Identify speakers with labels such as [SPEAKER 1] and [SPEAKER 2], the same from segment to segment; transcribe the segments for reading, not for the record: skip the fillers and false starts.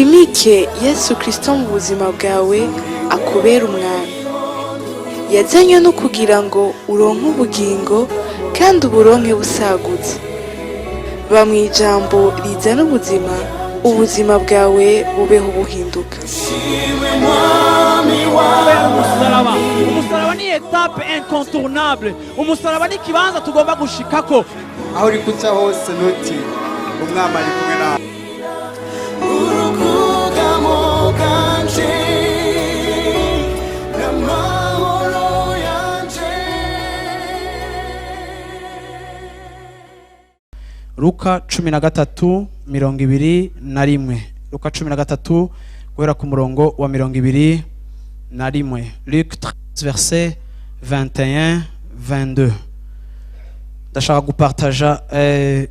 [SPEAKER 1] Wimike Yesu Kristo mu buzima bwawe, akubera umwami. Yazanywe no kugira ngo uronke ubugingo kandi uburonke busagutse. Ba mu ijambo rizana ubuzima, ubuzima bwawe bubeho buhinduka.
[SPEAKER 2] Umusaraba, umusaraba ni étape incontournable. Umusaraba ni ikibanza tugomba gushikako.
[SPEAKER 3] Aho uri kuca hose, ntutinye, Umwami ari kumwe nawe.
[SPEAKER 4] Urukugamo bwanje n'amahoro yanje.
[SPEAKER 5] Luka 13:21. Luka 13, guhera ku murongo wa 21. Luc 13, verset 21, 22. Ndashaka gupartaja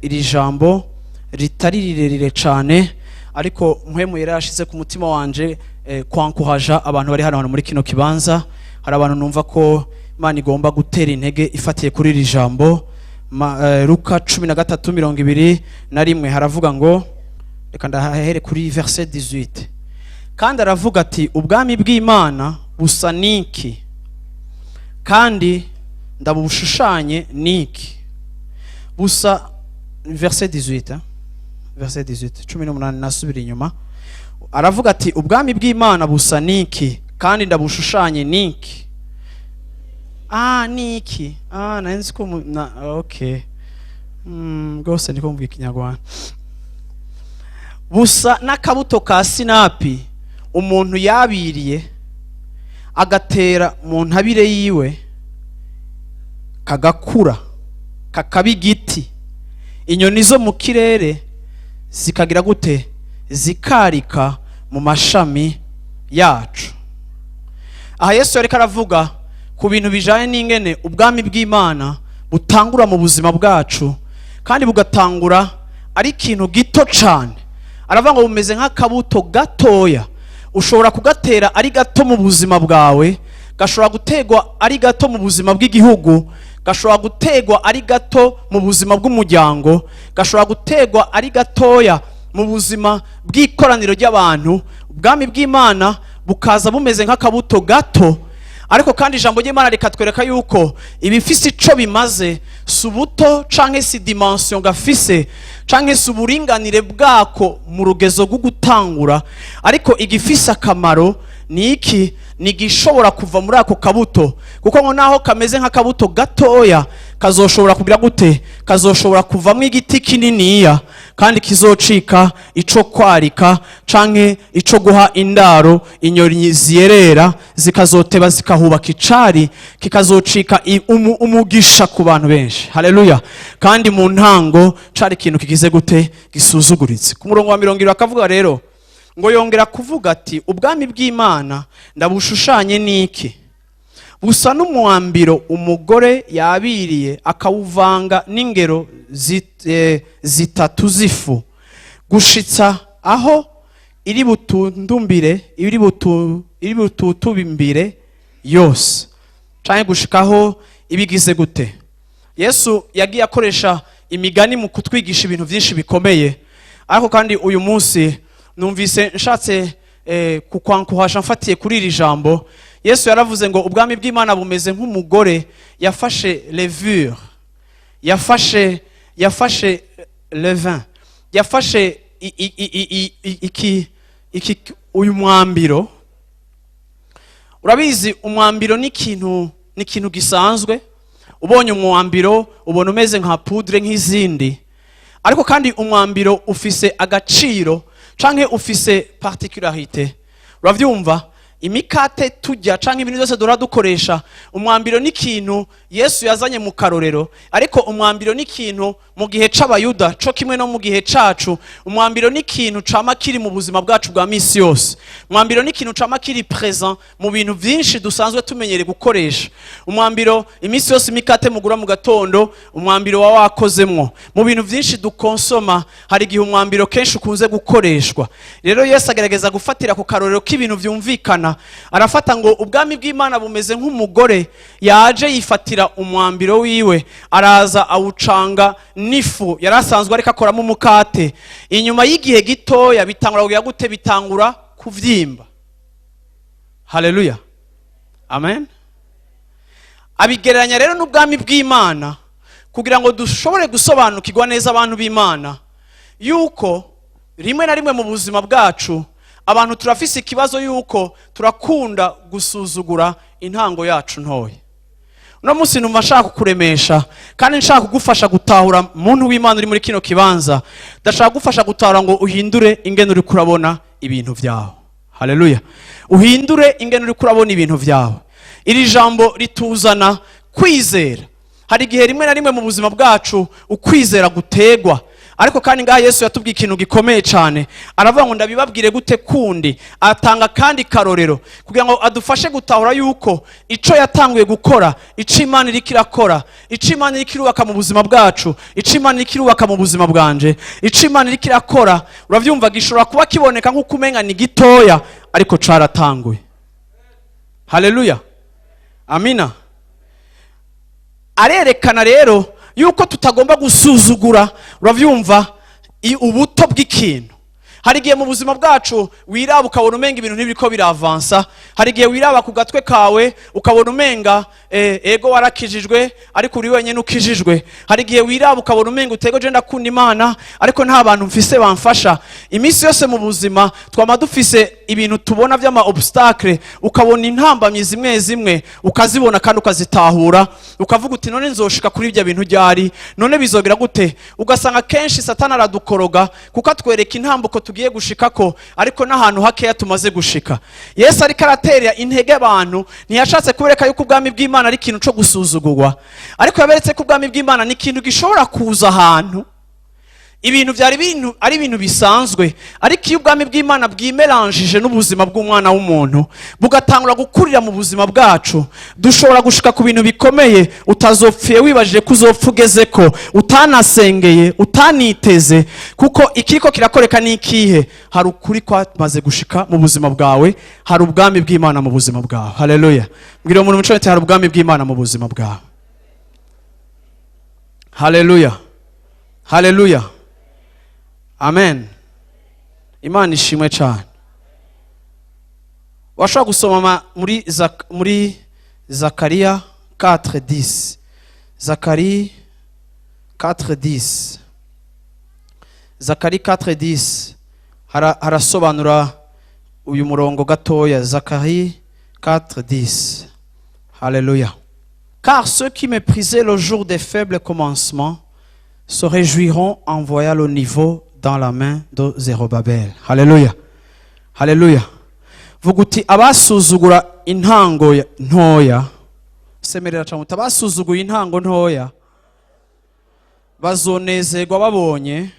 [SPEAKER 5] iri jambo ritari rirerire cane, ariko Mpwemu yari yashize ku mutima wanje kwankuraja abantu bari hano hantu muri kino kibanza. Hari abantu numva ko Imana igomba gutera intege ifatiye kuri iri jambo. Luka 13:21 haravuga ngo, reka ndahere kuri verset 18. Kandi aravuga ati: "Ubwami bw'Imana busa niki? Kandi ndabushushanye niki?" Busa, verset 18, hein? Verset 18, 18, nasubira inyuma. Aravuga ati: "Ubwami bw'Imana busa niki? Kandi ndabushushanye niki?" Ah, niki? Ah, nari nzi ko na okay. Rwose ndiko mvuga Ikinyarwanda. Busa n'akabuto ka sinapi umuntu yabiriye, agatera mu ntabire yiwe, kagakura, kakaba igiti, inyoni zo mu kirere zikagira gute? Zikarika mu mashami yacu. Aha Yesu yariko aravuga ku bintu bijanye n'ingene ubwami bw'Imana butangura mu buzima bwacu, kandi bugatangura ari ikintu gito cane. Aravuga ngo bumeze nk'akabuto gatoya. Ushobora kugatera ari gato mu buzima bwawe, gashobora gutegwa ari gato mu buzima bw'igihugu, gashobora gutegwa ari gato mu buzima bw'umuryango, gashobora gutegwa ari gatoya mu buzima bw'ikoraniro ry'abantu. Ubwami bw'Imana bukaza bumeze nk'akabuto gato. Ariko kandi ijambo ry'Imana rikatwereka yuko ibifise ico bimaze si ubuto canke si dimension gafise canke si uburinganire bwako mu rugezo rwo gutangura, ariko igifise akamaro ni iki? Ni igishobora kuva muri ako kabuto, kuko ngo naho kameze nk'akabuto gatoya, kazoshobora kugira gute? Kazoshobora kuvamo igiti kininiya, kandi kizocika ico kwarika canke ico guha indaro inyoni ziyerera, zikazoteba zikahubaka icari, kikazocika umugisha ku bantu benshi. Haleluya! Kandi mu ntango cari ikintu kigize gute? Gisuzuguritse. Ku murongo wa 20 akavuga rero ngo: "Yongera kuvuga ati: Ubwami bw'Imana ndabushushanye n'iki? Busa n'umwambiro umugore yabiriye, akawuvanga n'ingero zitatu z'ifu, gushitsa aho iri butundumbire, iri bututubimbire yose, canke gushikaho ibigize gute." Yesu yagiye akoresha imigani mu kutwigisha ibintu byinshi bikomeye, ariko kandi uyu munsi numvise nshatse kukwankuhasha mfatiye kuri iri jambo. Yesu yaravuze ngo ubwami bw'Imana bumeze nk'umugore yafashe levure, yafashe levain, yafashe iki uyu mwambiro. Urabizi, umwambiro ni ikintu gisanzwe. Ubonye umwambiro ubona umeze nka poudre nk'izindi, ariko kandi umwambiro ufise agaciro canke ufise particularité. Uravyumva, imikate tujya canke ibintu byose duhora dukoresha, umwambiro ni ikintu Yesu yazanye mu karorero, ariko umwambiro ni ikintu mu gihe c'Abayuda co kimwe no mu gihe cacu. Umwambiro ni ikintu cama kiri mu buzima bwacu bwa misi yose. Umwambiro ni ikintu cama kiri présent mu bintu vyinshi dusanzwe tumenyereye gukoresha. Umwambiro iminsi yose, imikate mugura mu gatondo, umwambiro wa wakozemwo. Mu bintu vyinshi dukonsoma, hari igihe umwambiro kenshi ukunze gukoreshwa. Rero Yesu agerageza gufatira ku karorero k'ibintu vyumvikana. Arafata ngo ubwami bw'Imana bumeze nk'umugore yaje yifatira umwambiro wiwe, araza awucanga n'ingero zitatu z'ifu. N'ifu yari asanzwe ariko akoramo umukate, inyuma y'igihe gitoya bitangura kugira gute? Bitangura kuvyimba. Haleluya, amen. Abigereranya rero n'ubwami bw'Imana kugira ngo dushobore gusobanukirwa neza, abantu b'Imana, yuko rimwe na rimwe mu buzima bwacu abantu turafise ikibazo yuko turakunda gusuzugura intango yacu ntoya. Uno munsi numva nshaka kukuremesha kandi nshaka kugufasha gutahura. Muntu w'Imana uri muri kino kibanza, ndashaka kugufasha gutahura ngo uhindure ingene uri kurabona ibintu byawe. Haleluya! Uhindure ingene uri kurabona ibintu byawe. Iri jambo rituzana kwizera. Hari igihe rimwe na rimwe mu buzima bwacu ukwizera gutegwa, ariko kandi ngaha Yesu yatubwiye ikintu gikomeye cyane. Aravuga ngo: "Ndabibabwire gute kundi?" Atanga kandi karorero kugira ngo adufashe gutahura yuko ico yatanguye gukora, ico Imana iriko irakora, ico Imana iriko irubaka mu buzima bwacu, ico Imana iriko irubaka mu buzima bwanje, ico Imana iriko irakora, uravyumva, gishobora kuba kiboneka nk'uko umenga ni gitoya, ariko caratanguye. Haleluya, amina. Arerekana rero yuko tutagomba gusuzugura, uravyumva, ubuto bw'ikintu. Hari igihe mu buzima bwacu wiraba ukabona umenga ibintu ntibiriko biravansa. Hari igihe wiraba ku gatwe kawe ukabona umenga ego warakijijwe, ariko uri wenyine ukijijwe. Hari igihe wiraba ukabona umenga utego je ndakunda Imana, ariko nta bantu mfise bamfasha. Iminsi yose mu buzima twama dufise ibintu tubona vy'ama obstacle, ukabona intambamyi zimwe zimwe, ukazibona kandi ukazitahura, ukavuga uti: "None nzoshika kuri ibyo bintu ryari? None bizogera gute?" Ugasanga kenshi Satani aradukoroga kuko atwereka intambuko tugiye gushikako, ariko n'ahantu hakeya tumaze gushika. Yesu ariko aratera intege abantu, ntiyashatse kubereka yuko ubwami bw'Imana ari ikintu co gusuzugurwa, ariko yaberetse ko ubwami bw'Imana ni ikintu gishobora kuza ahantu ibintu byari bintu ari ibintu bisanzwe. Ariko iyo ubwami bw'Imana bwimeranjije n'ubuzima bw'umwana w'umuntu, bugatangura gukurira mu buzima bwacu, dushobora gushika ku bintu bikomeye utazopfiye wibajije ko uzopfa ugeze ko utanasengeye, utaniteze. Kuko ikiriko kirakoreka ni ikihe? Hari ukuri kwamaze gushika mu buzima bwawe, hari ubwami bw'Imana mu buzima bwawe. Haleluya! Mbwira umuntu muco ati: "Hari ubwami bw'Imana mu buzima bwawe." Haleluya, haleluya, amen. Imana ishimwe cyane. Washobora gusoma muri Zakariya 4:10. Zakari 4:10, Zakari 4:10 harasobanura uyu murongo gatoya. Zakari 4:10. Haleluya! "Car ceux qui méprisaient le jour des faibles commencements se réjouiront en voyant le niveau dans la main de Zérobabel." Haleluya, haleluya. Vuga uti: "Abasuzugura intango ntoya." Semerera cyane uti: "Abasuzuguye intango ntoya bazonezerwa babonye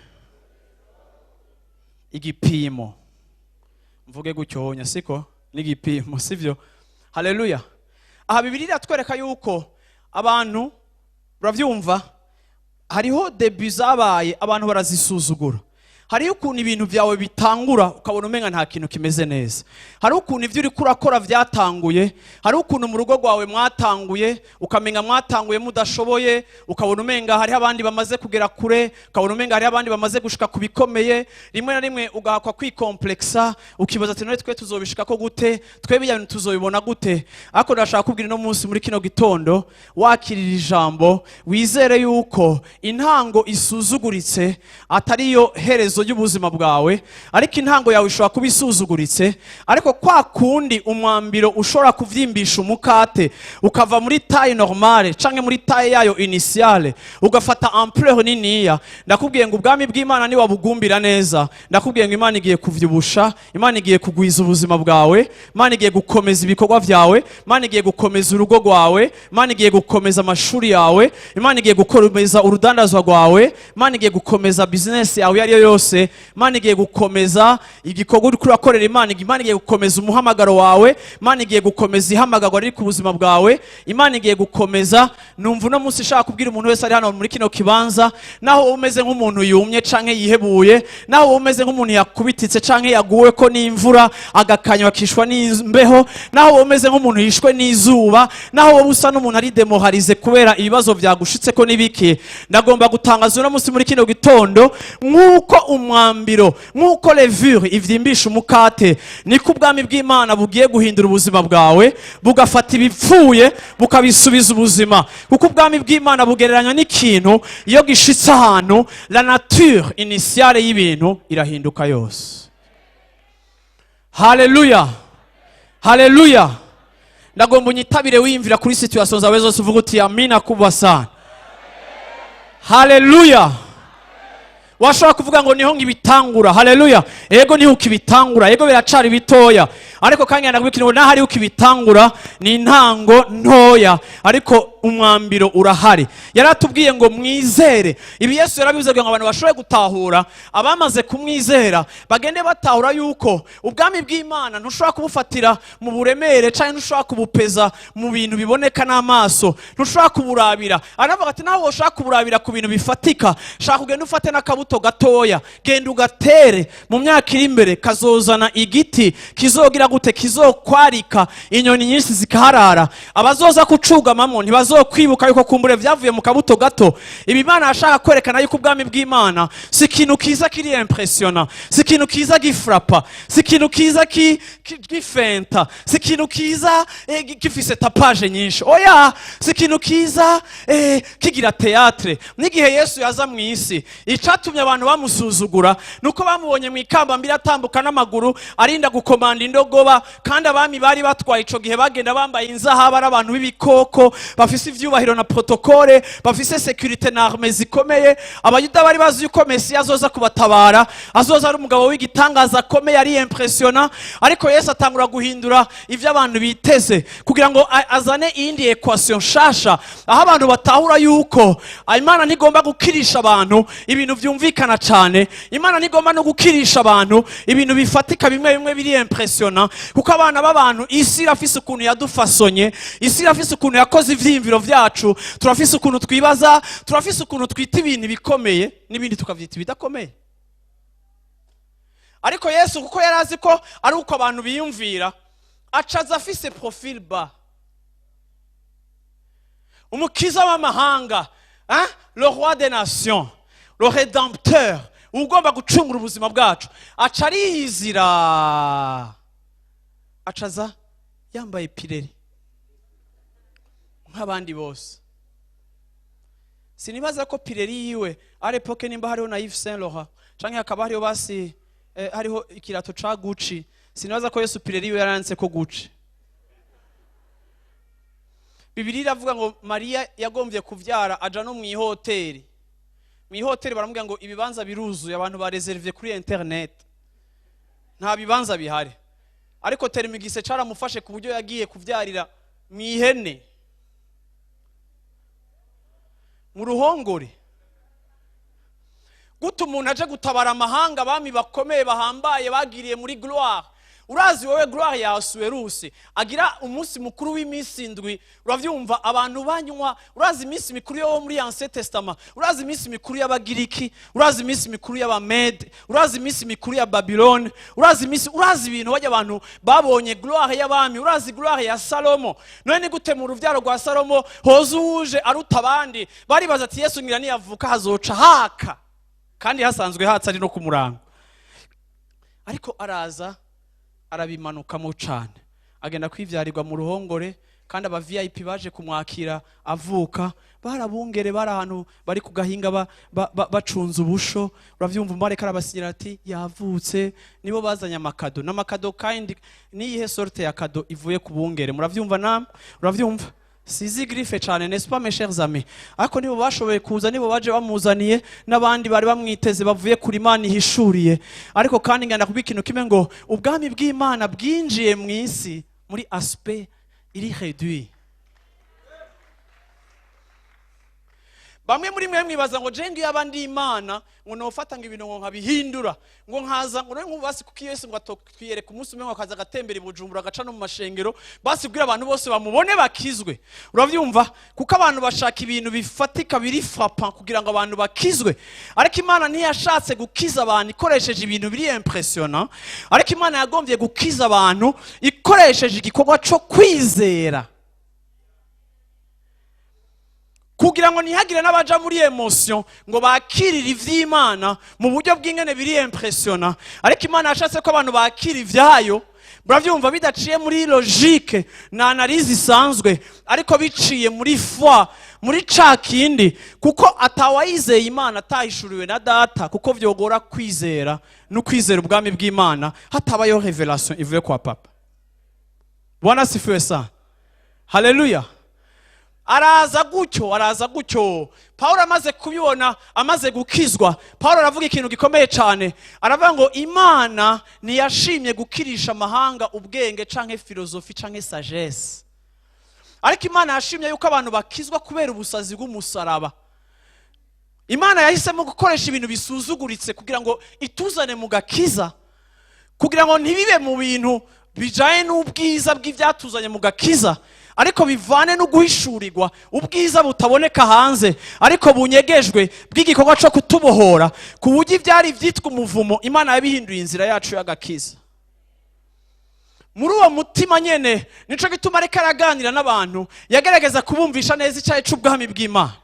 [SPEAKER 5] igipimo." Mvuge gutyo honya, siko n'igipimo, sivyo? Haleluya! Aha Bibiliya iratwereka yuko abantu, uravyumva, hariho début zabaye, abantu barazisuzugura. Hariho ukuntu ibintu byawe bitangura ukabona umenga nta kintu kimeze neza. Hariho ukuntu ibyo uriko urakora byatanguye. Hariho ukuntu mu rugo rwawe mwatanguye, ukamenga mwatanguye mudashoboye, ukabona umenga hariho abandi bamaze kugera kure, ukabona umenga hariho abandi bamaze gushika ku bikomeye. Rimwe na rimwe ugahakwa kwikompleksa, ukibaza ati: "None twe tuzobishikako gute? Twe bijya bintu tuzobibona gute?" Ariko ndashaka kubwira ino munsi, muri kino gitondo, wakirira ijambo, wizere yuko intango isuzuguritse atari yo herezo ry'ubuzima bwawe. Ariko intango yawe ishobora kuba isuzuguritse, ariko kwa kundi umwambiro ushobora kuvyimbisha umukate, ukava muri taille normale canke muri taille yayo initiale, ugafata ampleur niniya, ndakubwiye ngo ubwami bw'Imana niwabugumbira neza, ndakubwiye ngo Imana igiye kuvyibusha, Imana igiye kugwiza ubuzima bwawe, Imana igiye gukomeza ibikorwa byawe, Imana igiye gukomeza urugo rwawe, Imana igiye gukomeza amashuri yawe, Imana igiye gukomeza urudandazwa rwawe, Imana igiye gukomeza business yawe iyo ari yo yose. Yose. Imana igiye gukomeza igikorwa uriko urakorera Imana. Imana igiye gukomeza umuhamagaro wawe. Imana igiye gukomeza ihamagarwa riri ku buzima bwawe. Imana igiye gukomeza. Numva uno munsi ishaka kubwira umuntu wese ari hano muri kino kibanza, naho wowe umeze nk'umuntu yumye canke yihebuye, naho wowe umeze nk'umuntu yakubititse canke yaguwe ko n'imvura agakanywa akishwa n'imbeho, naho wowe umeze nk'umuntu yishwe n'izuba, naho wowe usa n'umuntu ari démoralisé kubera ibibazo byagushitse ko n'ibiki, ndagomba gutangaza uno munsi muri kino gitondo: nk'uko umwambiro, nk'uko levure ivyimbisha umukate, niko ubwami bw'Imana bugiye guhindura ubuzima bwawe, bugafata ibipfuye bukabisubiza ubuzima. Kuko ubwami bw'Imana bugereranywa n'ikintu iyo gishitse ahantu, la nature initiale y'ibintu irahinduka yose. Haleluya, haleluya! Ndagomba unyitabire wiyumvira kuri situation zawe zose, uvuga uti: "Amina kubwa sana." Haleluya! Washobora kuvuga ngo niho ngibitangura. Haleluya! Ego, niho ukibitangura. Ego, biracari bitoya, ariko kandi ndakubwira ngo naho ari ukibitangura, ni intango ntoya, ariko umwambiro urahari. Yaratubwiye ngo mwizere ibi. Yesu yarabivuze kugira ngo abantu bashobore gutahura, abamaze kumwizera bagende batahura yuko ubwami bw'Imana ntushobora kubufatira mu buremere cyangwa ntushobora kubupeza mu bintu biboneka n'amaso, ntushobora kuburabira. Aravuga ati: "Nawe ushaka kuburabira ku bintu bifatika, shaka ugende ufate n'akabuto gatoya, genda ugatere, mu myaka iri imbere kazozana igiti kizogira gute? Kizokwarika inyoni nyinshi zikaharara. Abazoza kucugamamo ntibazokwibuka yuko kumbure vyavuye mu kabuto gato." Ibi Imana yashaka kwerekana yuko ubwami bw'Imana si ikintu kiza kiri impressionnant, si ikintu kiza gifrapa, si ikintu kiza gifenta, si ikintu kiza gifise tapage nyinshi. Oya, si ikintu kiza kigira théâtre. N'igihe Yesu yaza mu isi, icatumye abantu bamusuzugura nuko bamubonye mu ikambambiri atambuka n'amaguru, arinda gukomanda indogoba. Kandi abami bari batwaye ico gihe bagenda bambaye inzahabu, ari abantu b'ibikoko, bafise ivyubahiro na protocole, bafise sécurité na arme zikomeye. Abayuda bari bazi yuko Mesiya azoza kubatabara, azoza ari umugabo w'igitangaza akomeye, ari impressionnant. Ariko Yesu atangura guhindura ivyo abantu biteze kugira ngo azane iyindi équation nshasha, aho abantu batahura yuko Imana ntigomba gukirisha abantu ibintu vyumvikana cane. Imana ntigomba no gukirisha abantu ibintu bifatika bimwe bimwe biri impressionnant, kuko abana b'abantu, isi irafise ukuntu yadufasonye, isi irafise ukuntu yakoze ivyiyumviro vyacu. Turafise ukuntu twibaza, turafise ukuntu twita ibintu bikomeye n'ibindi tukavyita ibidakomeye. Ariko Yesu, kuko yari azi ko ari uko abantu biyumvira, acaza afise profil bas. Umukiza w'amahanga, hein? Le roi des nations, le rédempteur, ugomba gucungura ubuzima bwacu, aca ariyizira, acaza yambaye pireri nk'abandi bose. Sinibaza ko pireri yiwe à l'époque, nimba hariho na Yves Saint Laurent canke hakaba hariho basi hariho ikirato ca Gucci, sinibaza ko Yesu pireri yiwe yaranditse ko Gucci. Bibiliya iravuga ngo Mariya yagombye kuvyara, aja no mu ihoteli. Mu ihoteli baramubwira ngo ibibanza biruzuye, abantu bareservye kuri internet, nta bibanza bihari. Ariko terimigise caramufashe ku buryo yagiye kuvyarira mu ihene, mu ruhongore. Gute umuntu aje gutabara amahanga, abami bakomeye bahambaye bagiriye muri gloire? Urazi wowe gloire ya Asuwerusi agira umunsi mukuru w'iminsi 7, uravyumva, abantu banywa. Urazi iminsi mikuru yo muri Ancien Testament, urazi iminsi mikuru y'Abagiriki, urazi iminsi mikuru y'Abamede, urazi iminsi mikuru ya Babylone, urazi iminsi, urazi ibintu bajya abantu babonye gloire y'abami, urazi gloire ya Salomo. None ni gute mu ruvyaro rwa Salomo hoza uwuje aruta abandi? Baribaza ati: "Yesu ngira niyavuka hazoca haka," kandi hasanzwe hatse ari no ku murango. Ariko araza arabimanukamo cane, agenda kwivyarirwa mu ruhongore. Kandi aba VIP baje kumwakira avuka barabungere, bari ahantu bari ku gahinga bacunze ubusho, uravyumva. Umumarayika arabasinyira ati: "Yavutse." Nibo bazanye amakado n'amakado. Kandi niyihe sorte ya cadeau ivuye ku bungere? Muravyumva namwe, uravyumva, sizi griffe cyane, n'est-ce pas, mes chers amis? Ariko nibo bashoboye kuza, nibo baje bamuzaniye, n'abandi bari bamwiteze bavuye kuri Imana ihishuriye. Ariko kandi ngenda kubika ikintu kimwe, ngo ubwami bw'Imana bwinjiye mu isi muri aspect iri réduit. Bamwe muri mwe mwibaza ngo je ngiye abandi Imana, ngo nofata ngo ibintu ngo nkabihindura, ngo nkaza ngo none nk'ubu basi, kuko Yesu ngo atwiyereka umunsi umwe, ngo akaza agatembera i Bujumbura, agaca no mu mashengero, basi kubwira abantu bose bamubone bakizwe. Urabyumva? Kuko abantu bashaka ibintu bifatika, biri frappant, kugira ngo abantu bakizwe. Ariko Imana ntiyashatse gukiza abantu ikoresheje ibintu biri impressionnant, ariko Imana yagombye gukiza abantu ikoresheje igikorwa cyo kwizera, kugira ngo ntihagire n'abaja muri émotion ngo bakirire ivy'Imana mu buryo bw'ingene biri impressionnant. Ariko Imana yashatse ko abantu bakira ivyayo, muravyumva, bidaciye muri logique na analyse isanzwe, ariko biciye muri foi, muri ca kindi, kuko atawayizeye Imana atahishuriwe na Data, kuko vyogora kwizera no kwizera ubwami bw'Imana hatabayeho révélation ivuye kwa Papa. Bwana sifiwe sana, haleluya. Araza gutyo, araza gutyo. Pawulo amaze kubibona, amaze gukizwa, Pawulo aravuga ikintu gikomeye cyane. Aravuga ngo Imana ntiyashimye gukirisha amahanga ubwenge canke philosophie canke sagesse, ariko Imana yashimye yuko abantu bakizwa kubera ubusazi bw'umusaraba. Imana yahisemo gukoresha ibintu bisuzuguritse kugira ngo ituzane mu gakiza, kugira ngo ntibibe mu bintu bijanye n'ubwiza bw'ibyatuzanye mu gakiza, ariko bivane no guhishurirwa ubwiza butaboneka hanze ariko bunyegejwe bw'igikorwa cyo kutubohora, ku buryo ibyari ibyitwa umuvumo Imana yabihinduye inzira yacu y'agakiza. Muri uwo mutima nyene, nico gituma ariko araganira n'abantu, yagerageza kubumvisha neza icyayi c'ubwami bw'Imana.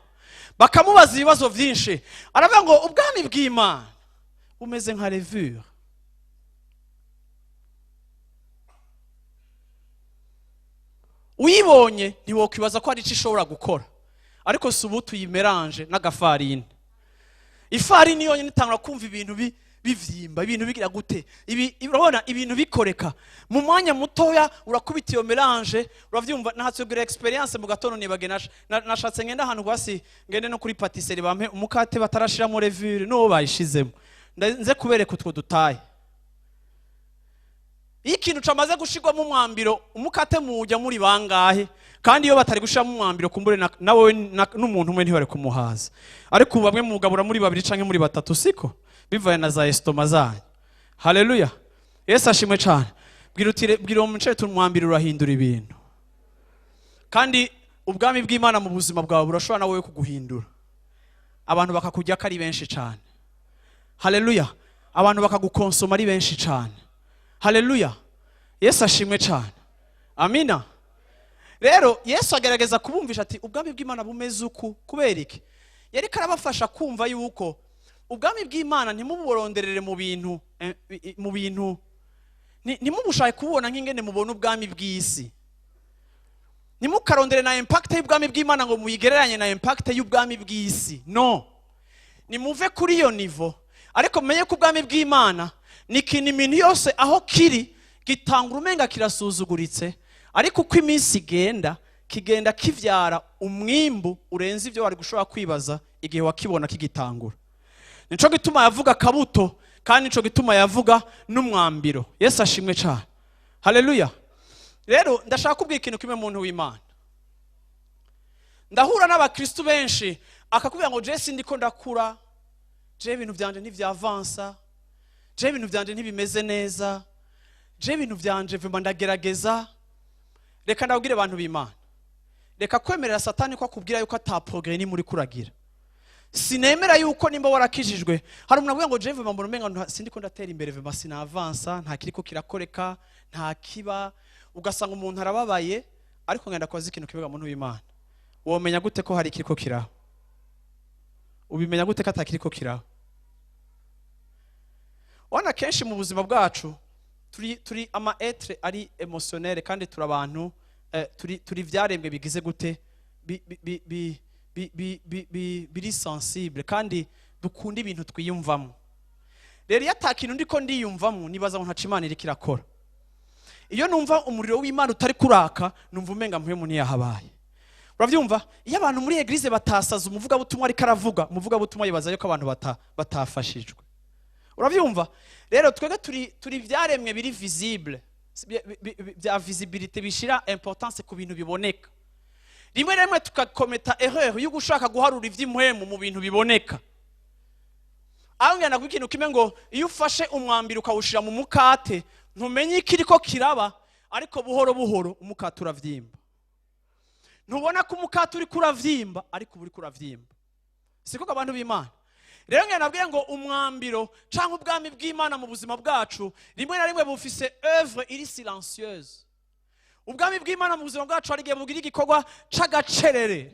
[SPEAKER 5] Bakamubaza ibibazo byinshi, aravuga ngo ubwami bw'Imana bumeze nka levure. Uyibonye ntiwokwibaza ko hari icyo ishobora gukora, ariko si ubu tuyimeranje n'agafarini. Ifarini yonyine itangura kumva ibintu bivyimba, ibintu bigira gute, ibi urabona ibintu bikoreka mu mwanya mutoya. Urakubita iyo mélange, uravyumva. Nahatse expérience mu gatondo, nibage nashatse ngende ahantu gwasi, ngende no kuri pâtisserie, bampe umukate batarashiramo levure n'uwo bayishizemo. Nze kubereka utwo dutaye. Iyo ikintu camaze gushirwamo umwambiro, umukate muwujya muri bangahe? Kandi iyo batari gushiramo umwambiro, kumbure nawe n'umuntu umwe ntibari kumuhaza, ariko ubu bamwe mugabura muri babiri canke muri batatu, siko bivaye na za estomac zanyu. Haleluya, Yesu ashimwe cane. Bwira uti, bwira uwo mwicaye, umwambiro urahindura ibintu. Kandi ubwami bw'Imana mu buzima bwawe burashobora nawe kuguhindura, abantu bakakujya ko ari benshi cane. Haleluya, abantu bakagukonsoma ari benshi cane. Haleluya, Yesu ashimwe cane, amina. Rero Yesu agerageza kubumvisha ati ubwami bw'Imana bumeze uku. Kubera iki? Yariko arabafasha kumva yuko ubwami bw'Imana ntimuburonderere mu bintu mu bintu ntimubushake kububona nk'ingene mubona ubwami bw'isi. Ntimukarondere na impact y'ubwami bw'Imana ngo muyigereranye na impact y'ubwami bw'isi. No, nimuve kuri iyo niveau, ariko mumenye ko ubwami bw'Imana ni ikintu imintu yose aho kiri gitanga urumenga kirasuzuguritse, ariko uko iminsi igenda kigenda kivyara umwimbu urenze ibyo wari gushobora kwibaza igihe wakibona kigitangura. Nico gituma yavuga akabuto, kandi nico gituma yavuga n'umwambiro. Yesu ashimwe cyane, haleluya. Rero ndashaka kubwira ikintu kimwe, muntu w'Imana. Ndahura n'abakristu benshi, akakubwira ngo je sindiko ndakura, je ibintu byanje ntivyavansa, je ibintu byanje ntibimeze neza, je ibintu byanje vuma ndagerageza. Reka ndabwire abantu b'Imana, reka kwemerera Satani ko akubwira yuko ata progrès ni muri kuragira. Sinemera yuko nimba warakijijwe, hari umuntu avuga ngo je vuma mbona umenga sindiko ndatera imbere, vuma sinavansa, nta kiriko kirakoreka, nta kiba, ugasanga umuntu arababaye. Ariko ngenda koza ikintu kivuga, muntu w'Imana, womenya gute ko hari ikiriko kiraho? Ubimenya gute ko atakiriko kiraho? Ubona kenshi mu buzima bwacu turi ama être ari émotionnel, kandi turi abantu turi ivyaremwe bigize gute, biri sensible, kandi dukunda ibintu twiyumvamo. Rero iyo ata kintu ndiko ndiyumvamo, nibaza ngo ntaco Imana iriko irakora. Iyo numva umuriro w'Imana utari kuraka, numva umenga mpwemu ntiyahabaye. Uravyumva? Iyo abantu muri église batasaza umuvugabutumwa ariko aravuga, umuvugabutumwa yibaza yuko abantu batafashijwe. Uravyumva? Rero twebwe turi ivyaremwe biri visible, bya visibilité, bishira importance ku bintu biboneka. Rimwe na rimwe tugakometa erreur yo gushaka guharura ivy'impwemu mu bintu biboneka. Aho ngenda kuba ikintu kimwe, ngo iyo ufashe umwambiro ukawushira mu mukate, ntumenye ikiriko kiraba, ariko buhoro buhoro umukate uravyimba. Ntubona ko umukate uriko uravyimba, ariko uba uriko uravyimba. Siko abantu b'Imana? Rero ngenda nabwiye ngo umwambiro canke ubwami bw'Imana mu buzima bwacu rimwe na rimwe bufise œuvre iri silencieuse. Ubwami bw'Imana mu buzima bwacu hari igihe bugira igikorwa c'agacerere.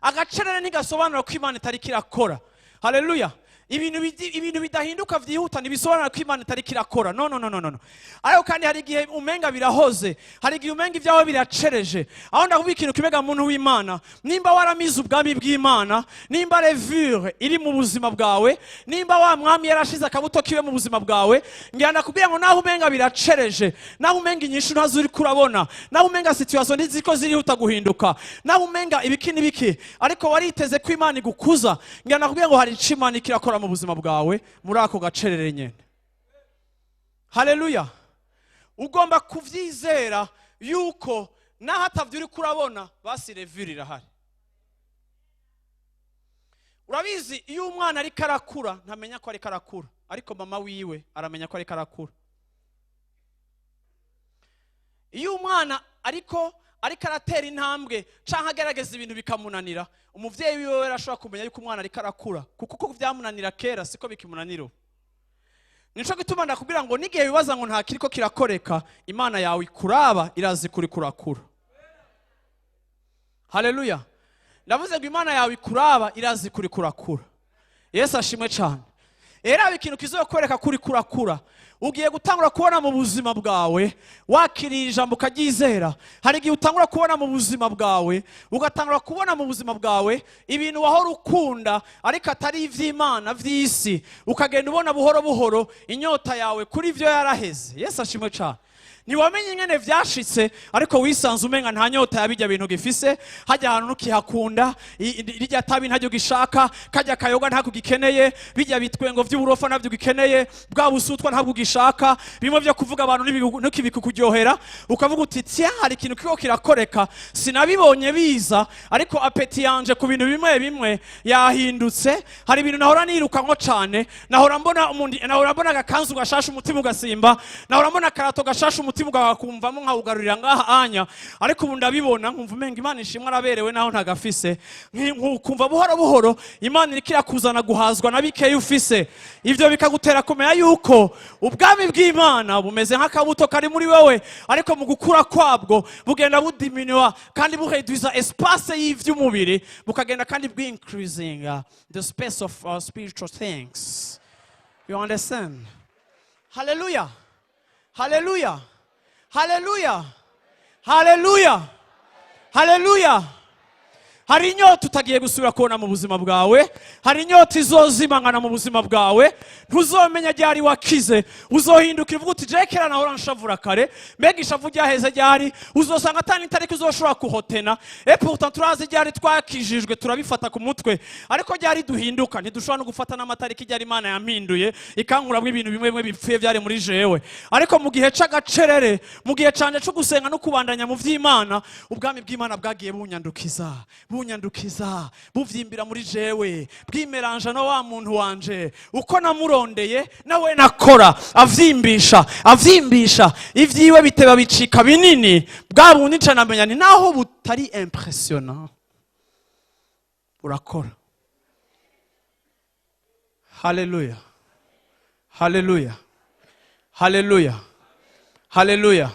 [SPEAKER 5] Agacerere ntigasobanura ko Imana itariko irakora. Haleluya! Ibintu bidahinduka vyihuta ntibisobanura ko Imana itariko irakora. No, no, no, no, no. Ariko kandi hari igihe umenga birahoze, hari igihe umenga ibyawe biracereje. Aho ndakuvuga ikintu kimega, muntu w'Imana: nimba waramize ubwami bw'Imana, nimba levure iri mu buzima bwawe, nimba wa mwami yarashize akabuto kiwe mu buzima bwawe, ngira ndakubwira ngo naho umenga biracereje, naho umenga inyishu ntazo uri kurabona, naho umenga situation ntiziko zirihuta guhinduka, naho umenga ibiki n'ibiki, ariko wariteze ko Imana igukuza, ngira ndakubwira ngo hari ico Imana ikirakora mu buzima bwawe muri ako gacerere nyene. Haleluya! Ugomba kuvyizera yuko naho atavyo uriko urabona, basi levure irahari. Urabizi, iyo umwana ariko arakura ntamenya ko ariko arakura, ariko mama wiwe aramenya ko ariko arakura. Iyo umwana ariko aratera intambwe canke agerageza ibintu bikamunanira, umuvyeyi wiwe we arashobora kumenya yuko umwana ariko arakura, kuko uko vyamunanira kera siko bikimunanira ubu. Nico gituma ndakubwira ngo n'igihe wibaza ngo nta kiriko kirakoreka, Imana yawe ikuraba irazi kuri kurakura. Haleluya! Ndavuze ngo Imana yawe ikuraba irazi kuri kurakura. Yesu ashimwe cyane. Rero haba ikintu kizokwereka kuri kurakura: ugiye gutangura kubona mu buzima bwawe, wakiriye ijambo ukaryizera, hari igihe utangura kubona mu buzima bwawe, ugatangura kubona mu buzima bwawe ibintu wahora ukunda ariko atari iby'Imana, by'isi, ukagenda ubona buhoro buhoro inyota yawe kuri byo yaraheze. Yesu ashimwe cyane. Ntiwamenye ingene vyashitse, ariko wisanze umenga nta nyota ya bijya bintu gifise. Hajya ahantu ntukihakunda, rirya tabi ntaryo gishaka, kajya kayoga ntabwo gikeneye, bijya bitwengo vy'uburofa ntabyo gikeneye, bwa busutwa ntabwo gishaka, bimwe vyo kuvuga abantu ntukibikukuryohera. Ukavuga uti: "Tya, hari ikintu kiriko kirakoreka, sinabibonye biza, ariko appétit yanje ku bintu bimwe bimwe yahindutse. Hari ibintu nahora nirukanko cane, nahora mbona umuntu, nahora mbona agakanzu gashasha umutima ugasimba, nahora mbona akarato gashasha umutima ugakumvamo nkawugarurira ngaha anya, ariko ubu ndabibona nkumva umenga Imana ishimwe, araberewe naho ntagafise." Nkumva buhoro buhoro Imana iriko irakuzana guhazwa na bikeya ufise. Ivyo bikagutera kumenya yuko ubwami bw'Imana bumeze nk'akabuto kari muri wewe, ariko mu gukura kwabwo bugenda budiminuwa kandi bureduza espace y'ivy'umubiri, bukagenda kandi bwincreasinga the space of spiritual things. You understand? Hallelujah, hallelujah, hallelujah, hallelujah, hallelujah! Hari inyota utagiye gusubira kubona mu buzima bwawe, hari inyota izozimangana mu buzima bwawe. Ntuzomenya ryari wakize. Uzohindukira uvuga uti: "Je kera nahora nshavura kare, mbega ishavu ryaheze ryari?" Uzosanga atani itariki uzoshobora kuhotena. Et pourtant turazi ryari twakijijwe, turabifata ku mutwe, ariko ryari duhinduka ntidushobora no gufata n'amatariki ryari Imana yampinduye ikankuramwo ibintu bimwe bimwe bipfuye byari muri jewe. Ariko mu gihe c'agacerere, mu gihe canje co gusenga no kubandanya mu vy'Imana, ubwami bw'Imana bwagiye bunyandukiza, bunyandukiza, buvyimbira muri jewe, bwimeranja no wa muntu wanje uko namurondeye nawe nakora, avyimbisha, avyimbisha ivyiwe, biteba bicika binini. Bwa bundi nca namenya ni naho butari impressionnant, burakora. Haleluya, haleluya, haleluya, haleluya,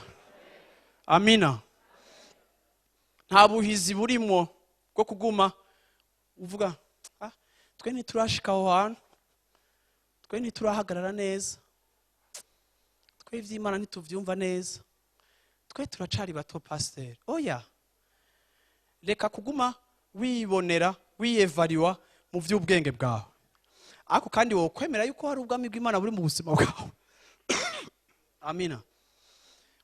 [SPEAKER 5] amina! Nta buhizi burimo bwo kuguma uvuga: "Ah, twe ntiturashika aho hantu, twe ntiturahagarara neza, twe iby'Imana ntituvyumva neza, twe turacari bato, pasiteri." Oya, reka kuguma wibonera, wiyevariwa mu by'ubwenge bwawe, ariko kandi wowe kwemera yuko hari ubwami bw'Imana buri mu buzima bwawe. Amina!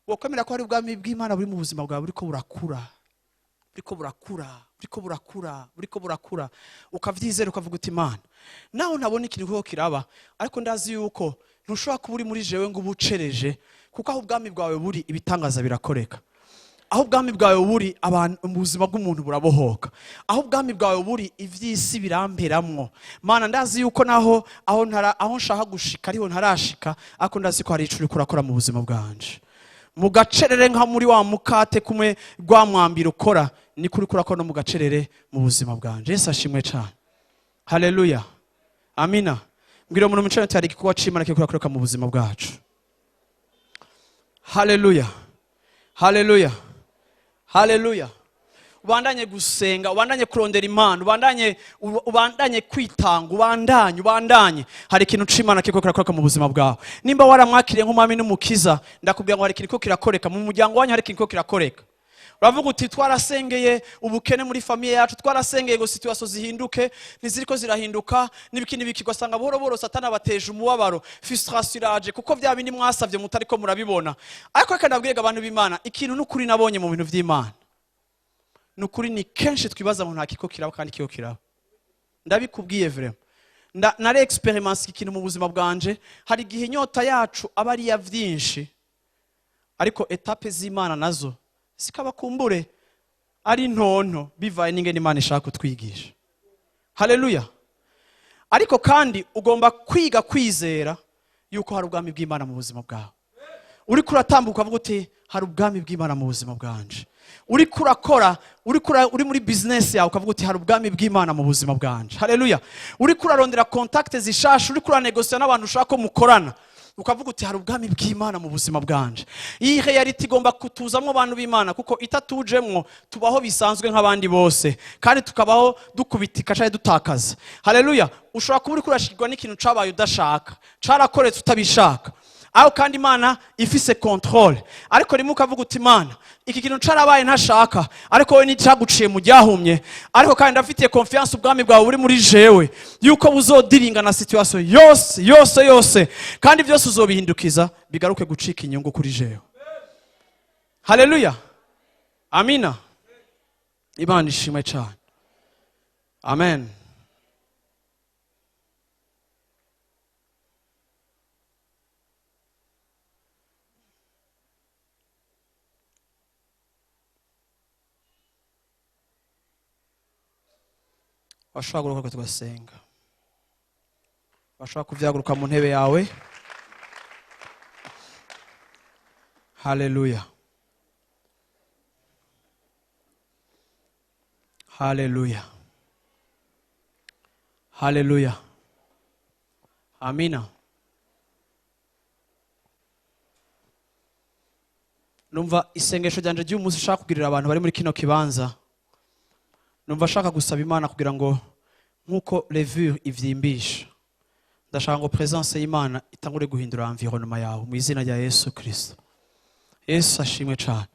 [SPEAKER 5] Wokwemera ko hari ubwami bw'Imana buri mu buzima bwawe, buriko burakura, buriko burakura, buriko burakura, buriko burakura, ukavyizera, ukavuga uti: "Imana, naho ntabona ikintu kiriko kiraba, ariko ndazi yuko ntushobora kuba uri muri jewe ngo uba ucereje, kuko aho ubwami bwawe buri ibitangaza birakoreka." Aho ubwami bwawe buri, abantu, ubuzima bw'umuntu burabohoka. Aho ubwami bwawe buri, iby'isi biramperamwo. Mana, ndazi yuko naho aho ntara, aho nshaka gushika ariho ntarashika, ariko ndazi ko hari ico uriko urakora mu buzima bwanje mu gacerere, nka muri wa mukate kumwe rwa mwambiro ukora, niko uriko urakora no mu gacerere mu buzima bwanje. Yesu ashimwe cyane. Haleluya, amina. Mbwira umuntu mwicaranye uti: "Hari igikorwa c'Imana kiriko kirakoreka mu buzima bwacu." Haleluya, haleluya, haleluya. Ubandanye gusenga, ubandanye kurondera Imana, ubandanye kwitanga, ubandanye. Hari ikintu c'Imana kiriko kirakoreka mu buzima bwawe. Nimba waramwakiriye nk'umwami n'umukiza, ndakubwira ngo hari ikintu kiriko kirakoreka mu muryango wanyu, hari ikintu kiriko kirakoreka. Uravuga uti: "Twarasengeye ubukene muri famille yacu, twarasengeye ngo situation zihinduke, ntiziriko zirahinduka," n'ibiki n'ibiki. Ugasanga buhoro buhoro Satani abateje umubabaro, frustration iraje kuko bya bindi mwasavye mutariko murabibona. Ariko reka ndabwire abantu b'Imana ikintu n'ukuri nabonye mu bintu vy'Imana. Ni ukuri, ni kenshi twibaza ngo nta kiko kiraba, kandi kiko kiraba. Ndabikubwiye vraiment. Nari expérience ikintu mu buzima bwanje. Hari igihe inyota yacu aba ari iya vyinshi, ariko étapes z'Imana nazo zikaba kumbure ari ntonto, bivaye n'ingene Imana ishaka kutwigisha. Haleluya. Ariko kandi ugomba kwiga kwizera yuko hari ubwami bw'Imana mu buzima bwawe. Uriko uratambuka, ukavuga uti: "Hari ubwami bw'Imana mu buzima bwanje." Uriko urakora, uri muri business yawe, ukavuga uti: "Hari ubwami bw'Imana mu buzima bwanje." Haleluya. Uriko urarondera contact zishasha, uriko uranegosia n'abantu ushaka ko mukorana, ukavuga uti: "Hari ubwami bw'Imana mu buzima bwanje." Iyi réalité igomba kutuzamwo, abantu b'Imana, kuko itatujemwo tubaho bisanzwe nk'abandi bose, kandi tukabaho dukubitika cyangwa dutakaza. Haleluya. Ushobora kuba uriko urashikirwa n'ikintu cabaye udashaka, carakoretse utabishaka, aho kandi Imana ifise contrôle. Ariko rimwe ukavuga uti: "Imana, iki kintu carabaye ntashaka, ariko wowe nticyaguciye mu ryahumye, ariko kandi ndafitiye confiance ubwami bwawe buri muri jewe, yuko buzodiringa na situation yose yose yose, kandi byose uzobihindukiza bigaruke gucika inyungu kuri jewe." Haleluya, amina. Imana ishimwe cyane. Amen. Washobora guhaguruka tugasenga. Washobora kubyaguruka mu ntebe yawe. Haleluya, haleluya, haleluya, amina. Numva isengesho ryanje ry'uyu munsi ushaka kugirira abantu bari muri kino kibanza, numva ashaka gusaba Imana kugira ngo nk'uko levure ivyimbisha, ndashaka ngo présence y'Imana itangure guhindura environnement yawe mu izina rya Yesu Kristo. Yesu ashimwe cyane.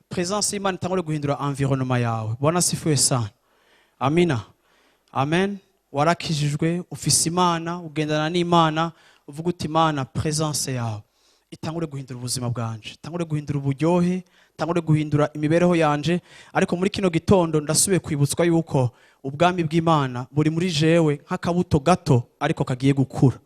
[SPEAKER 5] Présence y'Imana itangure guhindura environnement yawe. Bwana asifiwe sana. Amina, amen. Warakijijwe, ufise Imana, ugendana n'Imana, uvuga uti: "Imana, présence yawe itangure guhindura ubuzima bwanje, itangure guhindura uburyohe, itangure guhindura imibereho yanje." Ariko muri kino gitondo ndasubiye kwibutswa yuko ubwami bw'Imana buri muri jewe nk'akabuto gato, ariko kagiye gukura.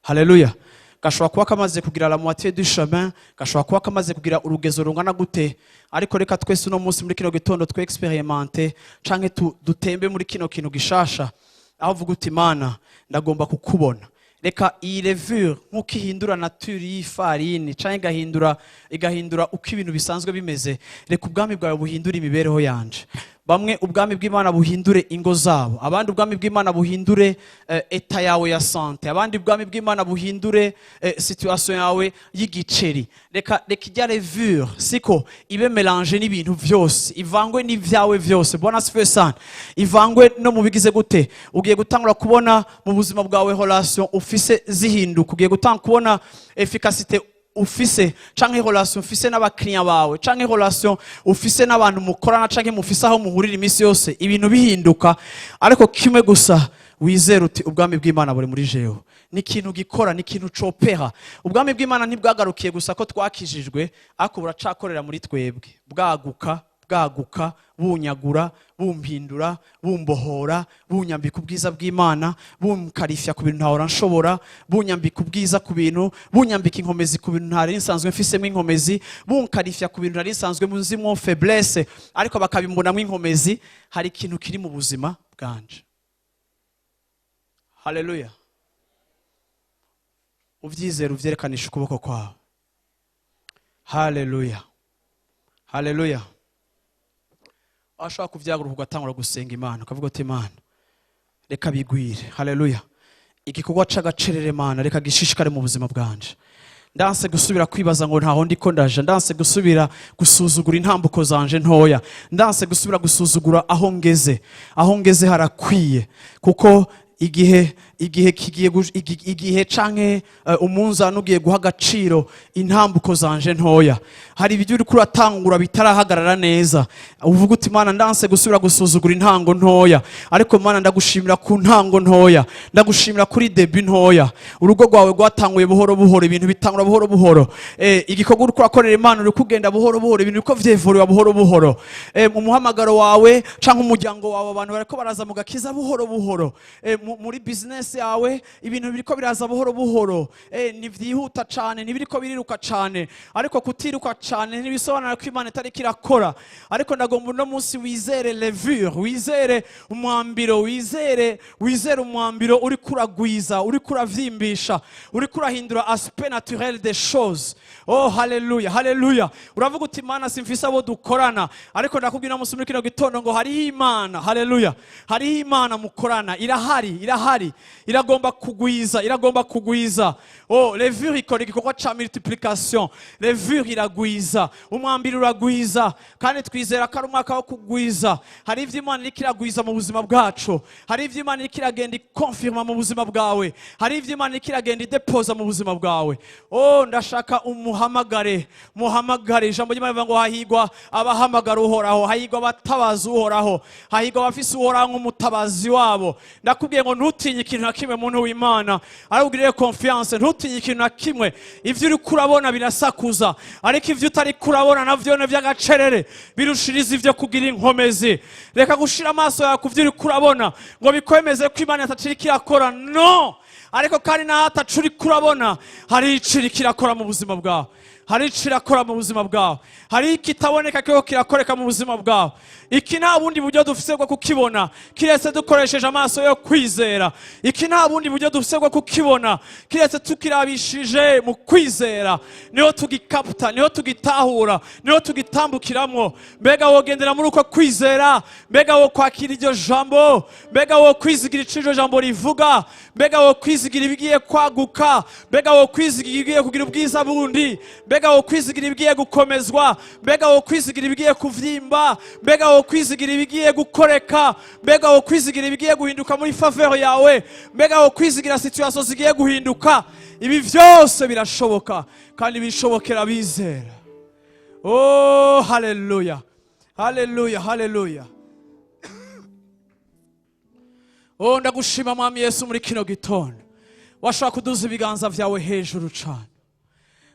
[SPEAKER 5] Haleluya. Gashobora kuba kamaze kugira la moitié du chemin, gashobora kuba kamaze kugira urugezo rungana gute, ariko reka twese uno munsi muri kino gitondo twe expérimente canke dutembe muri kino kintu gishasha, aho uvuga uti: "Imana, ndagomba kukubona." Reka iyi levure, nk'uko ihindura nature y'ifarini canke igahindura uko ibintu bisanzwe bimeze, reka ubwami bwawe buhindure imibereho yanje. Bamwe ubwami bw'Imana buhindure ingo zabo, abandi ubwami bw'Imana buhindure état yawe ya santé, abandi ubwami bw'Imana buhindure situation yawe y'igiceri. Reka ijya levure siko ibe mélange n'ibintu vyose, ivangwe n'ivyawe vyose. Bwana asifiwe sana. Ivangwe no mu bigize gute. Ugiye gutangura kubona mu buzima bwawe relation ufise zihinduka, ugiye gutangura kubona efficacité ufise canke relation ufise n'abakiriya bawe canke relation ufise n'abantu mukorana canke mufise aho muhurira iminsi yose, ibintu bihinduka. Ariko kimwe gusa wizera uti: "Ubwami bw'Imana buri muri jewe." Ni ikintu gikora, ni ikintu copera. Ubwami bw'Imana ntibwagarukiye gusa ko twakijijwe, ariko buracakorera muri twebwe, bwaguka. Bwaguka, bunyagura, bumpindura, bumbohora, bunyambika ubwiza bw'Imana, bunkarifya ku bintu ntahora nshobora, bunyambika ubwiza ku bintu, bunyambika inkomezi ku bintu ntari nsanzwe mfisemo inkomezi, bunkarifya ku bintu ntari nsanzwe nzimwo faiblesse, ariko bakabimbonamo inkomezi. Hari ikintu kiri mu buzima bwanje. Haleluya! Ubyizera, ubyerekanisha ukuboko kwawe. Haleluya, haleluya! Washobora kubyagura, ugatangura gusenga Imana, ukavuga uti: "Imana, reka bigwire." Haleluya! Igikorwa c'agacerere, Mana, reka gishishikare mu buzima bwanje. Ndanse gusubira kwibaza ngo ntaho ndiko ndaja. Ndanse gusubira gusuzugura intambuko zanje ntoya. Ndanse gusubira gusuzugura aho ngeze. Aho ngeze harakwiye, kuko igihe kigiye igihe canke umunzani ugiye guha agaciro intambuko zanje ntoya. Hari ibyo uriko uratangura bitarahagarara neza, uvuga uti: "Mana, ndanse gusubira gusuzugura intango ntoya." Ariko Mana, ndagushimira ku ntango ntoya, ndagushimira kuri début ntoya. Urugo rwawe rwatanguye buhoro buhoro, ibintu bitangura buhoro buhoro. Igikorwa uriko urakorera Imana, uri kugenda buhoro buhoro, ibintu biriko vyevurira buhoro buhoro. Mu muhamagaro wawe canke umuryango wawe, abantu bariko baraza mu gakiza buhoro buhoro. Muri business yawe, ibintu biriko biraza buhoro buhoro. Ntivyihuta cane, ntibiriko biriruka cane, ariko kutiruka cane ntibisobanura ko Imana itariko irakora. Ariko ndagomba uno munsi wizere levure, wizere umwambiro, wizere umwambiro uriko uragwiza, uriko uravyimbisha, uriko urahindura aspect naturel des choses. Oh, haleluya, haleluya! Uravuga uti: "Mana, simfise abo dukorana." Ariko ndakubwira uno munsi muri kino gitondo ngo hariho Imana. Haleluya! Hariho Imana mukorana, irahari, irahari, iragomba kugwiza, iragomba kugwiza. Oh, levure ikora igikorwa ca multiplication. Levure iragwiza, umwambiro uragwiza, kandi twizera ko ari umwaka wo kugwiza. Hari ivyo Imana iriko iragwiza mu buzima bwacu, hari ivyo Imana iriko iragenda ikonfirma mu buzima bwawe, hari ivyo Imana iriko iragenda idepoza mu buzima bwawe. Oh, ndashaka umuhamagare, muhamagare. Ijambo ry'Imana rivuga ngo hahigwa abahamagara Uhoraho, hahigwa abatabaza Uhoraho, hahigwa abafise Uhoraho nk'umutabazi wabo. Ndakubwiye ngo ntutinye ikintu na kimwe, muntu w'Imana. Arabwiriye confiance, ntutinye ikintu na kimwe. Ivyo uriko urabona birasakuza, ariko ivyo utariko urabona navyo ni vy'agacerere, birushiriza ivyo kugira inkomezi. Reka gushira amaso yawe ku vyo uriko urabona ngo bikwemeze ko Imana itaciriko irakora. No, ariko kandi naho ataco uriko urabona, hari ico iriko irakora mu buzima bwawe, hari ico irakora mu buzima bwawe, hari ikitaboneka kiriko kirakoreka mu buzima bwawe. Iki nta bundi buryo dufise bwo kukibona kiretse dukoresheje amaso yo kwizera. Iki nta bundi buryo dufise bwo kukibona kiretse tukirabishije mu kwizera. Niho tugikaputa, niho tugitahura, niho tugitambukiramwo. Mbega wogendera muri uko kwizera? Mbega wo kwakira iryo jambo? Mbega wo kwizigira ico iryo jambo rivuga? Mbega wo kwizigira ibigiye kwaguka? Mbega wo kwizigira ibigiye kugira ubwiza bundi? Mbega wo kwizigira ibigiye gukomezwa? Mbega wo kwizigira ibigiye kuvyimba? Mbega wo kwizigira ibigiye gukoreka? Mbega wo kwizigira ibigiye guhinduka muri faveur yawe? Mbega wo kwizigira situation zigiye guhinduka? Ibi vyose birashoboka, kandi bishobokera abizera. Oh, haleluya, haleluya, haleluya! Oh, ndagushima, Mwami Yesu, muri kino gitondo. Washobora kuduza ibiganza vyawe hejuru cane.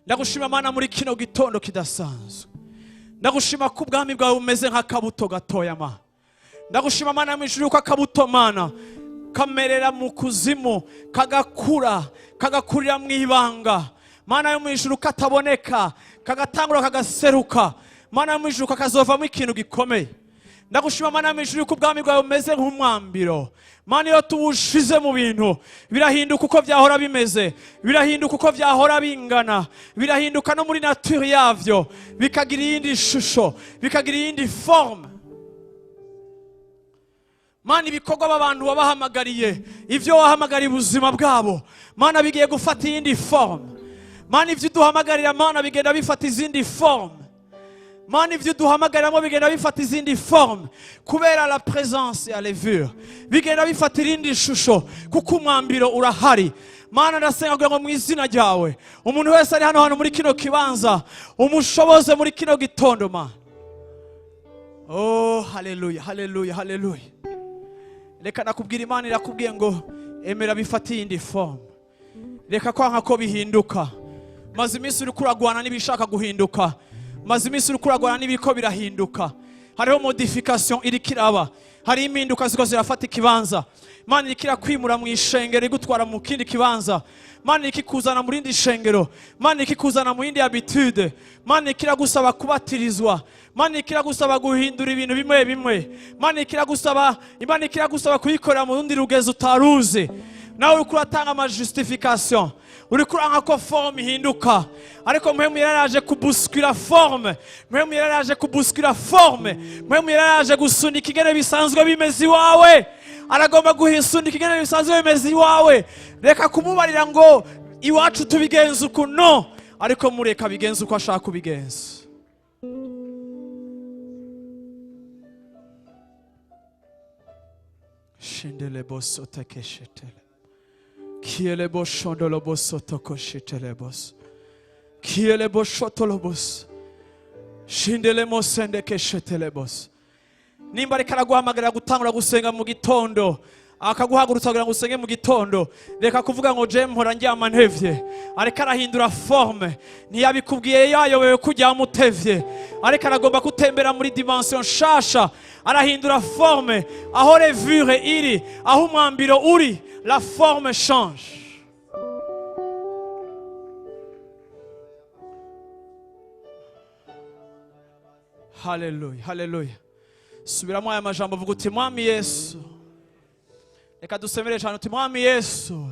[SPEAKER 5] Ndagushima, Mana, muri kino gitondo kidasanzwe. Ndagushima ko ubwami bwawe bumeze nk'akabuto gatoya, Mana. Ndagushima, Mana, mu ijuru, yuko akabuto, Mana, kamerera mu kuzimu, kagakura, kagakurira mu ibanga, Mana yo mu ijuru, kataboneka, kagatangura kagaseruka, Mana yo mu ijuru, kakazovamo ikintu gikomeye. Ndagushima, Mana yo mu ijuru, yuko ubwami bwawe bumeze nk'umwambiro. Mana, iyo tuwushize mu bintu, birahinduka uko byahora bimeze, birahinduka uko byahora bingana, birahinduka no muri nature yavyo, bikagira iyindi shusho, bikagira iyindi forme. Mana, ibikorwa b'abantu wabahamagariye, ibyo wahamagariye ubuzima bwabo, Mana, bigiye gufata iyindi forme. Mana, ibyo uduhamagarira, Mana, bigenda bifata izindi forme. Mana, ibyo uduhamagariramo bigenda bifata izindi forme kubera la présence ya levure. Bigenda bifata irindi shusho kuko umwambiro urahari. Mana, ndasenga kugira ngo mu izina ryawe, umuntu wese ari hano hantu muri kino kibanza, umushoboze muri kino gitondo, Mana. Oh, haleluya, haleluya, haleluya! Reka nakubwira, Imana irakubwiye ngo emera bifate iyindi forme. Reka kwanka ko bihinduka. Maze iminsi uriko uragwana n'ibishaka guhinduka, maze iminsi uriko uragwana n'ibiko birahinduka. Hariho modification iriko iraba, hari impinduka ziko zirafata ikibanza. Imana iriko irakwimura mu ishengero, igutwara mu kindi kibanza. Imana iriko ikuzana mu rindi shengero. Imana iriko ikuzana mu yindi habitude. Imana iriko iragusaba kubatirizwa. Imana iriko iragusaba guhindura ibintu bimwe bimwe. Imana iriko iragusaba kuyikorera mu rundi rugezo utaruzi. Nawe uriko uratanga ama justification, uriko uranka ko forme ihinduka, ariko Mpwemu yaraje kubuskira forme. Mpwemu yaraje kubuskira forme. Mpwemu yaraje gusunika ingene bisanzwe bimeze iwawe. Aragomba gusunika ingene bisanzwe bimeze iwawe. Reka kumubarira ngo iwacu tubigenza uku, no, ariko mureka bigenza uko ashaka kubigenza. Shendele boso tekeshetele kiele boshondolo boso tokoshetele boso kiele boshotolo boso shindele mosende keshetele boso. Nimba ariko araguhamagarira gutangura gusenga mu gitondo, akaguhagurutsa kugira ngo usenge mu gitondo, reka kuvuga ngo je mpora ndyama ntevye. Ariko arahindura forme. Ntiyabikubwiye yayobewe ko uryama utevye, ariko aragomba gutembera muri dimension nshasha. Arahindura forme. Aho levure iri, aho umwambiro uri, la forme change. Haleluya, haleluya! Subiramo aya majambo, avuga uti: "Mwami Yesu." Reka dusemere cyane uti: "Mwami Yesu,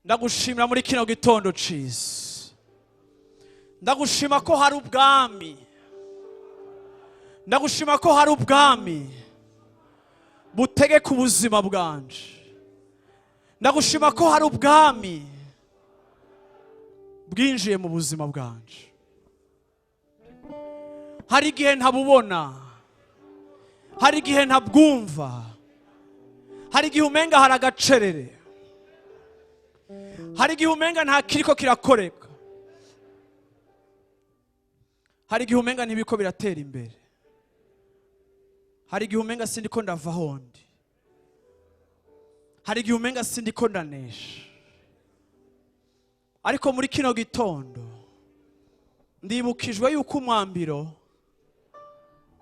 [SPEAKER 5] ndagushimira muri kino gitondo ciza. Ndagushima ko hari ubwami. Ndagushima ko hari ubwami butegeka ubuzima bwanje. Ndagushima ko hari ubwami bwinjiye mu buzima bwanje. Hari igihe ntabubona, hari igihe ntabwumva, hari igihe umenga hari agacerere, hari igihe umenga nta kiriko kirakoreka, hari igihe umenga ntibiko biratera imbere, hari igihe umenga sindiko ndava hondi, hari igihe umenga sindiko ndanesha. Ariko muri kino gitondo ndibukijwe yuko umwambiro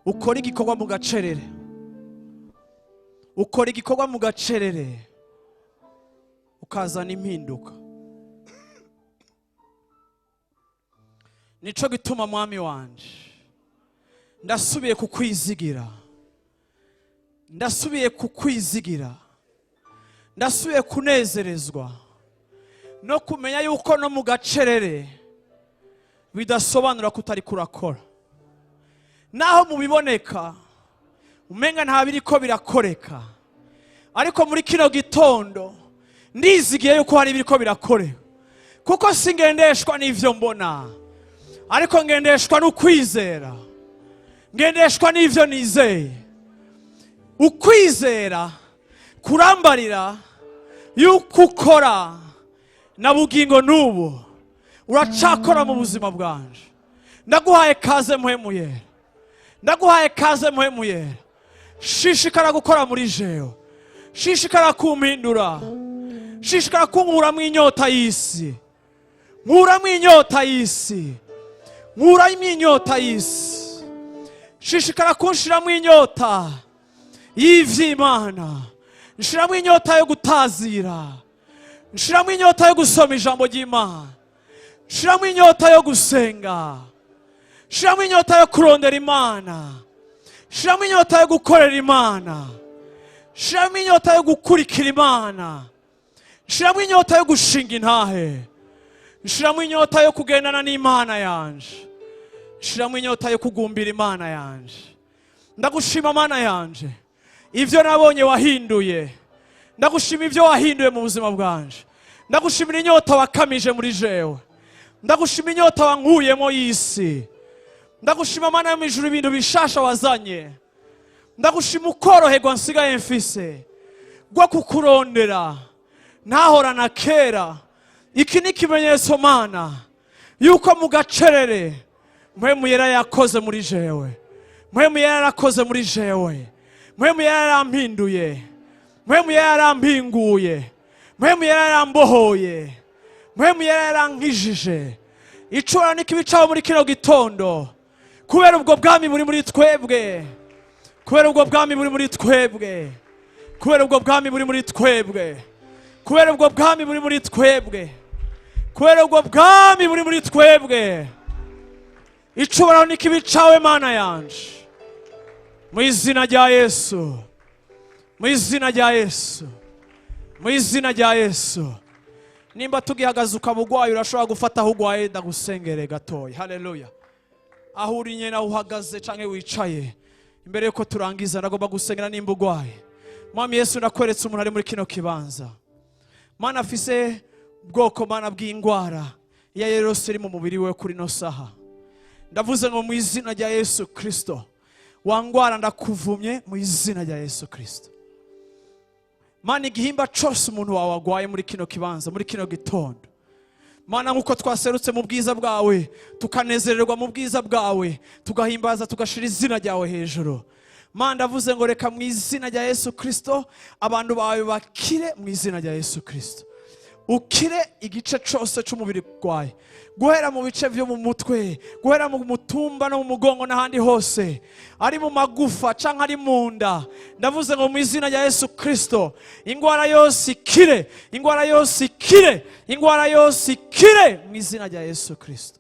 [SPEAKER 5] ukora igikorwa mu gacerere, ukora igikorwa mu gacerere, ukazana impinduka. Nico gituma, Mwami wanje, ndasubiye kukwizigira, ndasubiye kukwizigira, ndasubiye kunezerezwa no kumenya yuko no mu gacerere bidasobanura ko utari kurakora. Naho mubiboneka umenga nta biriko birakoreka, ariko muri kino gitondo ndizigiye yuko hari ibiriko birakoreka, kuko singendeshwa n'ivyo mbona, ariko ngendeshwa n'ukwizera, ngendeshwa n'ivyo nizeye. Ukwizera kurambarira yuko ukora na bugingo n'ubu uracakora mu buzima bwanje. Ndaguhaye kaze, Mpwemu Yera. Ndaguhaye kaze, Mpwemu Yera. Shishikara gukora muri jewe, shishikara kumpindura, shishikara kunkuramo inyota y'isi, nkuramo inyota y'isi, nkuramo inyota y'isi. Shishikara kunshiramo inyota y'ivy'Imana, nshiramo inyota yo gutazira, nshiramo inyota yo gusoma ijambo ry'Imana, nshiramo inyota yo gusenga, nshiramo inyota yo kurondera Imana, nshiramo inyota yo gukorera Imana, nshiramo inyota yo gukurikira Imana, nshiramo inyota yo gushinga intahe, nshiramo inyota yo kugendana n'Imana yanje, nshiramo inyota yo kugumbira Imana yanje. Ndagushima, Mana yanje, ibyo nabonye wahinduye. Ndagushima ibyo wahinduye mu buzima bwanje. Ndagushimira inyota wakamije muri jewe. Ndagushima inyota wankuyemo y'isi. Ndagushima, Mana yo mu ijuru, ibintu bishasha wazanye. Ndagushima ukoroherwa nsigaye mfise rwo kukurondera ntahorana kera. Iki ni ikimenyetso, Mana, yuko mu gacerere Mpwemu Yera yakoze muri jewe. Mpwemu Yera yarakoze muri jewe. Mpwemu Yera yarampinduye. Mpwemu Yera yarampinguye. Mpwemu Yera yarambohoye. Mpwemu Yera yarankijije. Icura n'ikibi cabo muri kino gitondo. Kubera ubwo bwami buri muri twebwe, kubera ubwo bwami buri muri twebwe, kubera ubwo bwami buri muri twebwe, kubera ubwo bwami buri muri twebwe, kubera ubwo bwami buri muri twebwe. Icubahiro n'ikibe cawe, Mana yanje, mu izina rya Yesu, mu izina rya Yesu, mu izina rya Yesu. Nimba tugihagaze ukaba urwaye, urashobora gufata aho urwaye, ndagusengere gatoya. Haleluya. Aho uri nyine, aho uhagaze canke wicaye, imbere yuko turangiza ndagomba gusengera nimba urwaye. Mwami Yesu, ndakweretse umuntu ari muri kino kibanza, Mana, afise ubwoko, Mana, bw'indwara iyo ari yo yose iri mu mubiri we. Kuri ino saha ndavuze ngo mu izina rya Yesu Kirisito, wa ngwara, ndakuvumye mu izina rya Yesu Kirisito. Mana, igihimba cose umuntu wawe agwaye muri kino kibanza, muri kino gitondo, Mana, nk'uko twaserutse mu bwiza bwawe, tukanezererwa mu bwiza bwawe, tugahimbaza, tugashira izina ryawe hejuru, Mana, ndavuze ngo reka mu izina rya Yesu Kirisito abantu bawe bakire. Mu izina rya Yesu Kirisito, ukire igice cyose cy'umubiri wawe, guhera mu bice byo mu mutwe, guhera mu mutumba no mu mugongo n'ahandi hose, ari mu magufa cyangwa ari mu nda. Ndavuze ngo mu izina rya Yesu Kirisito, indwara yose ikire, indwara yose ikire, indwara yose ikire mu izina rya Yesu Kirisito.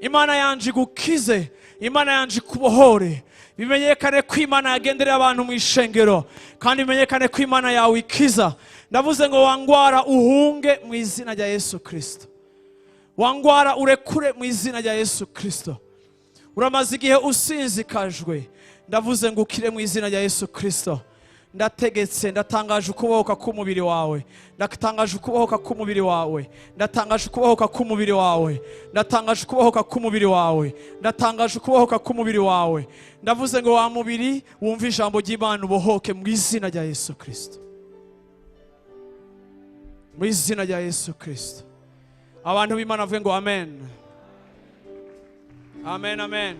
[SPEAKER 5] Imana yanje igukize, Imana yanje ikubohore. Bimenyekane ko Imana yagenderera abantu mu ishengero, kandi bimenyekane ko Imana yawe ikiza. Ndavuze ngo wangwara, uhunge mu izina rya Yesu Kirisito. Wangwara, urekure mu izina rya Yesu Kirisito. Uramaze igihe usinzikajwe, ndavuze ngo ukire mu izina rya Yesu Kirisito. Ndategetse, ndatangaje ukubohoka k'umubiri wawe, ndatangaje ukubohoka k'umubiri wawe, ndatangaje ukubohoka k'umubiri wawe, ndatangaje ukubohoka k'umubiri wawe, ndatangaje ukubohoka k'umubiri wawe. Ndavuze ngo wa mubiri, wumve ijambo ry'Imana, ubohoke mu izina rya Yesu Kirisito, mu izina rya Yesu Kirisito. Abantu b'Imana bavuge ngo amen, amen, amen.